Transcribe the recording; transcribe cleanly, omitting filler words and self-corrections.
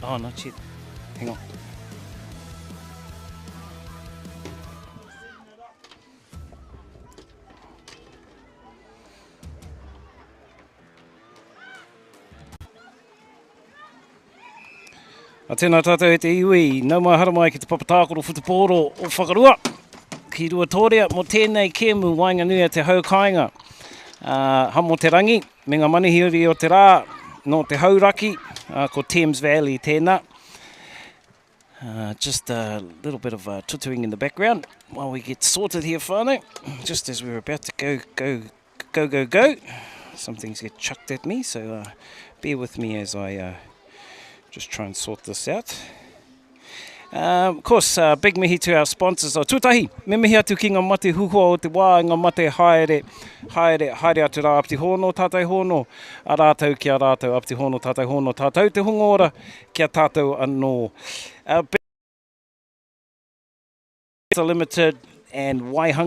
Oh, not yet. Hang on. A tēnā tātou e te iwi, nau mai haramai ki te papa tākaro whutupōro o Whakarua, ki Ruatōrea mō tēnei kēmu waenganui a te hau kāinga. Uh, hamo te rangi, me ngā manuhiri o te rā, nō te hauraki, uh, ko Thames Valley tēnā. Uh, just a little bit of uh, tutuing in the background while we get sorted here, whānau. Just as we're about to go, go, go, go, go. Some things get chucked at me, so uh, bear with me as I uh, just try and sort this out. Um, of course, uh, big mihi to our sponsors. O, tuatahi, me mihi atu ki ngā mate huhua o te wā, ngā mate haere, haere, haere atu rā, apti hōno, tātai hōno, a rātou ki a rātou, apti hōno, tātai hōno, tātou te hunga ora, ki a tātou anō. Uh, Limited and Waihanga.